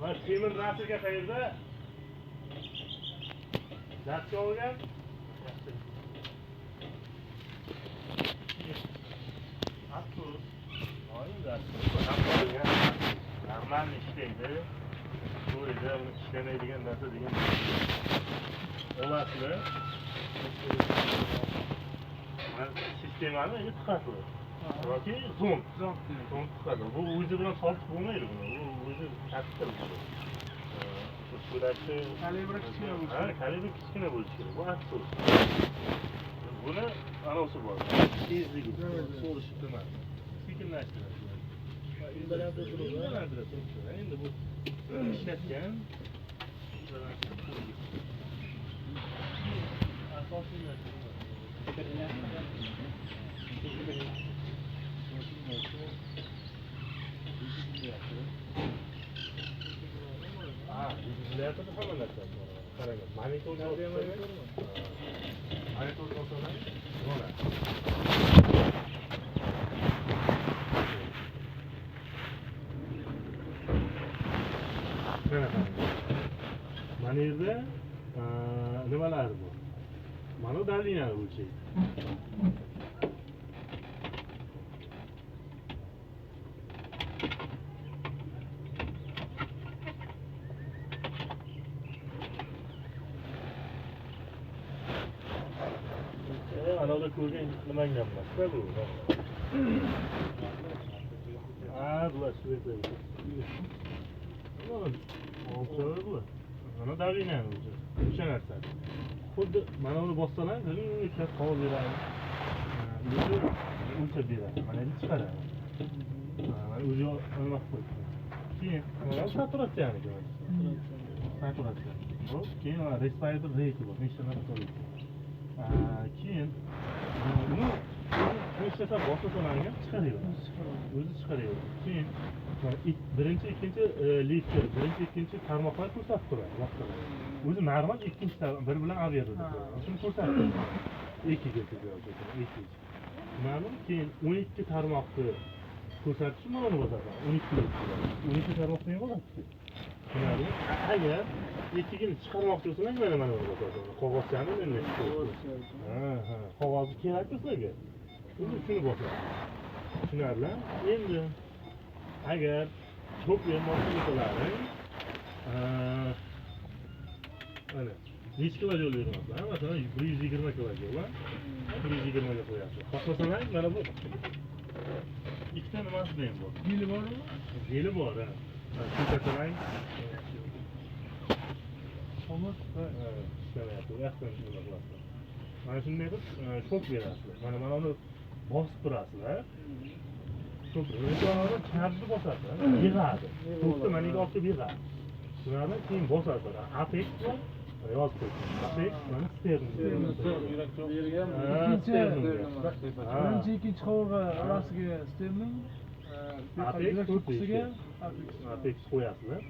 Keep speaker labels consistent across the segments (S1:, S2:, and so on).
S1: Mana temir narsaga qayerda datcha olgan. Avtobus. Normal ishlaydi. Bu yerda uni ishlamaydigan narsa degan olasizlar. Mana sistemani endi tiqasizlar. Yoki zond. Zond tiqadi. Bu o'zi bilan solib bo'lmaydi buni. Bu o'zi katta. To'lashi
S2: Kalibri kichkina bo'lishi
S1: Ha, kalibri kichkina bo'lishi kerak. Bu avtobus. Buni anonsi bor. Tezligi, so'rishi nima? Sekinlashtiradi. Indalantiradi. Endi bu ishlatgan asosiy narsa. Ha, defibrillatorda hamma narsa bor. Qarang, monitor monitor olsalar, yonadi. Mana qarang. Mana yerda nimalar bor? Mana давление o'lchaydi. Anavda ko'rgan nimangdan emas-da bu. Ha, bular shu. Bular. Mana давление o'lchaydi. O'sha narsa. Xuddi mana buni bossalar, o'tkazib qog'oz beradi. O'zi o'lchab beradi. Mana endi chiqaradi. Mana o'zi nima qilib qo'ydi. Keyin mana saturatsiyani ko'rasiz. Saturatsiya. Xo'p, keyin mana respirator rate bor. Nechta nafas oladi. Keyin uni ishlasa bosasalarga chiqaraveradi. O'zi chiqaraveradi. Keyin mana birinchi, ikkinchi lifter, birinchi, ikkinchi tarmoqlar ko'rsatib turadi vaqtida. O'zi normal ikkinchi bir bilan A beradi. Shuni ko'rsatib turadi. Ikkiga ko'rsatadi, ikki. Ma'lum, keyin 12 tarmoqni ko'rsatishi mana buni bosadi. 12 12 tarmoqni ham oladi. Tushunarli? Agar ikkigini chiqarmoqchi bo'lsangiz, mana buni bosasiz. Qog'ozchani endi. Ha, qog'ozni kerak-ku sizlarga. Endi shuni bosasiz. Tushunarli? Endi agar ko'p bermoqchi bo'lsalaring, mana necha kilojoul bermoqchilar? Masalan, 120 kilojoul, 120 ga qo'yasiz. Xohlasangiz, mana bu ikkita nimasida ham bor.
S2: Beli bormi?
S1: Beli bor, ha. Ko'rsataman.
S2: Somut.
S1: Ishlamayapti. U yoqdan nima qilasizlar? Mana shunday qilib shok berasizlar. Mana uni bosib turasizlar. Shok beradi. Charjni bosasizlar. Yig'adi. To'xta, mana yerga olib kelib yig'adi. Tushunarli? Keyin bosasizlar. Apex bor. Yozib qo'ying. Apex mana sternum.
S2: Birinchi, ikkinchi qovurg'a orasiga sternum,
S1: Apex
S2: cho'qqisiga
S1: apex qo'yasizlar.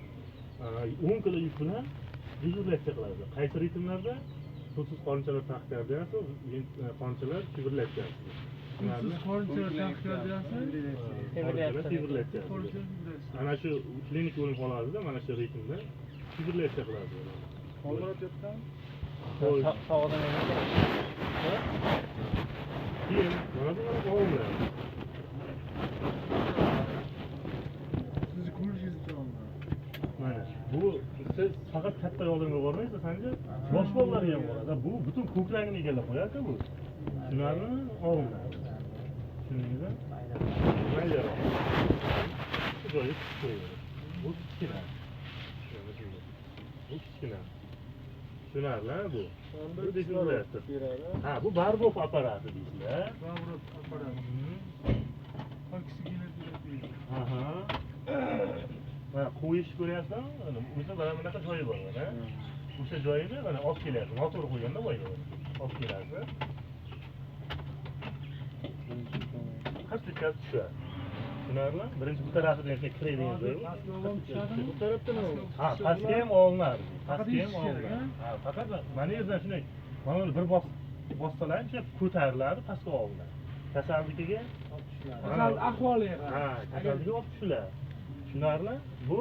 S1: 10 kilo yuk bilan defibrillatsiya qilasiz. Qaysi ritmlarda? Tuzsiz qorinchalar taxikardiyasi, qorinchalar fibrillatsiyasi.
S2: Tuzsiz qorinchalar taxikardiyasi,
S1: fibrillatsiyasi. Ana shu klinik o'lim holatida mana shu ritmda fibrillatsiya qilasiz.
S2: Qoldirayotgan
S3: Sog'dan emas.
S1: Keyin mana bu mana olinadi.
S2: Sizni ko'rishingiz uchun.
S1: Mana bu siz faqat katta yordamga bormaysiz, sanga yosh bolalarga ham boradi. Bu butun ko'kragini egallab qo'yadi bu. Tushunarlimi? Olinadi. Tushundingizmi? Mayda. Shu joyga qo'yadi. Bu kichkina. Bu kichkina. Tushunarli bu. Bu defibrillator. Ha, bu Barbob apparati deysizlar.
S2: Barbob apparati. Oksigenoterapia.
S1: Aha. Mana qo'yish ko'ryapsizmi? Mana o'zi mana bunaqa joyi bor mana. O'sha joyini mana olib kelasiz. Noto'g'ri qo'yganda boya. Olib kelasiz. Qirq tushadi. Tushunarli? Birinchi bu tarafidan ham kiradigan joyi.
S2: Bu tarafdan ham.
S1: Ha, pastga ham olinadi. Pastga ham olinadi. Ha, faqat mana yerdan shunday mana buni bir bossalar ham ko'tariladi, pastga olinadi. Kasalligiga
S2: Kasal ahvoliga
S1: qarab. Ha, kasalligiga olib tushiladi. Tushunarli? Bu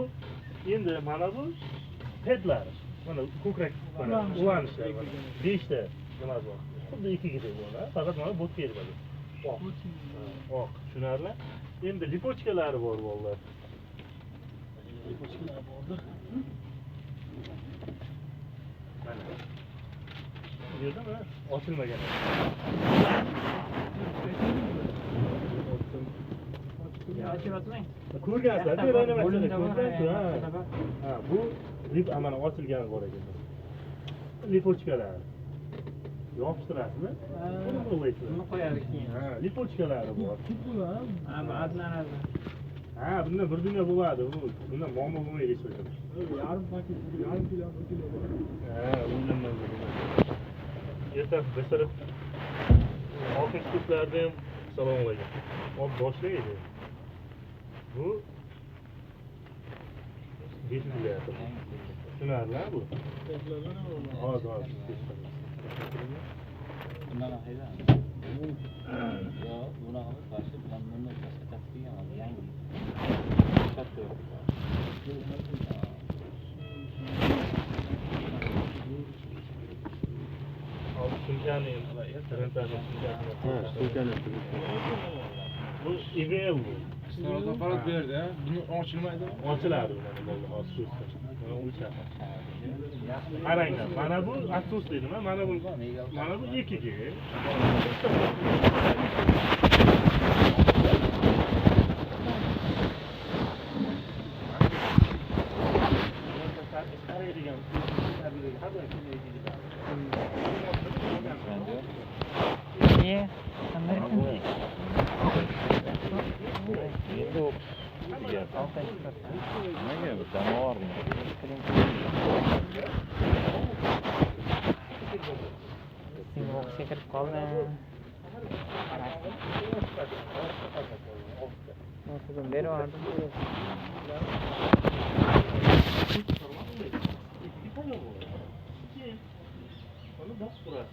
S1: Endi mana bu pedlari. Mana ko'krak mana ulanishlar mana. 5 ta nima bor. Xuddi ikkigidek bo'ladi, faqat mana bo'tqa yerida. Oq. Oq, tushunarli. Endi lipochkalari bor bolalar. Lipochkalar bordir. Mana. Bu yerda mana ochilmagan.
S3: Ochib o'tmang.
S1: Ko'rgansizlar, ko'rgansiz, ha. Ha, bu lip mana ochilgani bor ekan. Lipochkalar. Yopishtirasizmi? Buni qo'yasiz.
S3: Buni qo'yadi keyin.
S1: Ha, lipochkalari bor.
S3: Ha, bu adnaradi.
S1: Ha, bundan bir dunyo bo'ladi. Bu bundan muammo bo'lmaydi hech qachon.
S2: Yarim paket, yarim kilo, bir kilo bor.
S1: Ha, o'ylanmadi. Erta basarib oltin klublarda ham assalomu alaykum. Olib boshlaydi. Bu ventilyator. Tushunarli bu? Hozir hozir.
S4: Bundan hayda. Yo, bunaqa qarshi bilan bundan boshqa tafsiga yangi. Katta.
S1: Hozir sumkani ham, tarantani sumkasini.
S5: Ha, sumkani.
S1: Bu IVL bu.
S2: Kislorod apparat berdi, ha? Buni ochilmaydimi?
S1: Ochiladi mana bo'ldi hozir shu. Mana o'chadi. Qaranglar, mana bu asos dedim, mana bu mana bu 2G.
S3: Niye? Qanday?
S4: Endi o'qish tugadi. Nimaga bu dam?
S3: Sen o'qishga kirib qolding. Bugun berib yubordim.
S1: Uni bosib turasiz.